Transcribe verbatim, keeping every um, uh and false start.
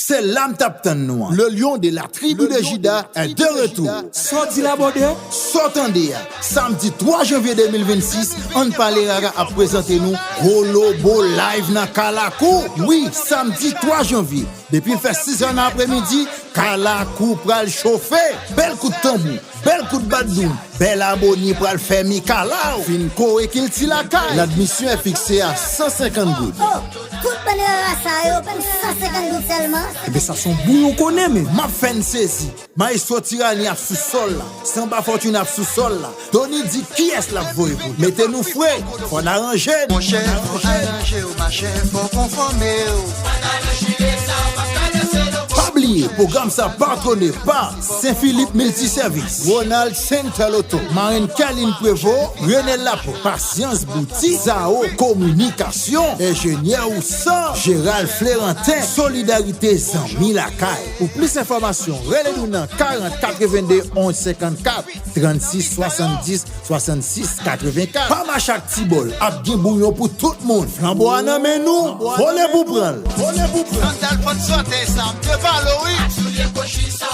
Se la m t ap tann nou an. Le Lion de la tribu de Juda est de retour. Sa w di la, brother? Sa w tande a. Samdi twa janvye de mil vennsis, Ann Pale Rara ap prezante nou Kolobo Live nan Kalakou. Wi, samdi twa janvye. Depi l fè sis è nan apremidi, Kalakou pral chofe. Bèl kout tanbou, bèl kout bat doum, bèl aboni pral fè mikalaw. Vin kore kilti lakay. Ladmisyon est fixée à cent cinquante goud. Oh, tout bann rara sa yo, pou san senkant goud sèlman. Ebyen, sa se yon bouyon konnen, men. M ap fè n sezi. Maestro Tirani ap sou sòl la. Sanba Fortune ap sou sòl la. Tony di kiyès l ap voye pou nou. Mete nou fre, fò n aranje n. Monchè, fò aranje w, machè, fò konfòme w. Pa bliye, pwogram sa patwone pa Saint Philippe Multiservice, Ronald Center Lotto, Marraine Kerline Prévost, Renel Laporte, Patience Boutique, Zao Communication, Enjenyè Ousan, Gérald Flerantin, Solidarité Zanmi Lakay. Pou plis enfòmasyon, rele nou nan karant katrevenn de onz senkannkat, trannsis swasanndis, swasannsis katrevenkat. Pa mache ak ti bòl, ap gen bouyon pou tout moun. Flanbo a nan men nou, vole pou pran l. Vole pou pran l. Sandal fòn sote sa, m te pale w, wi.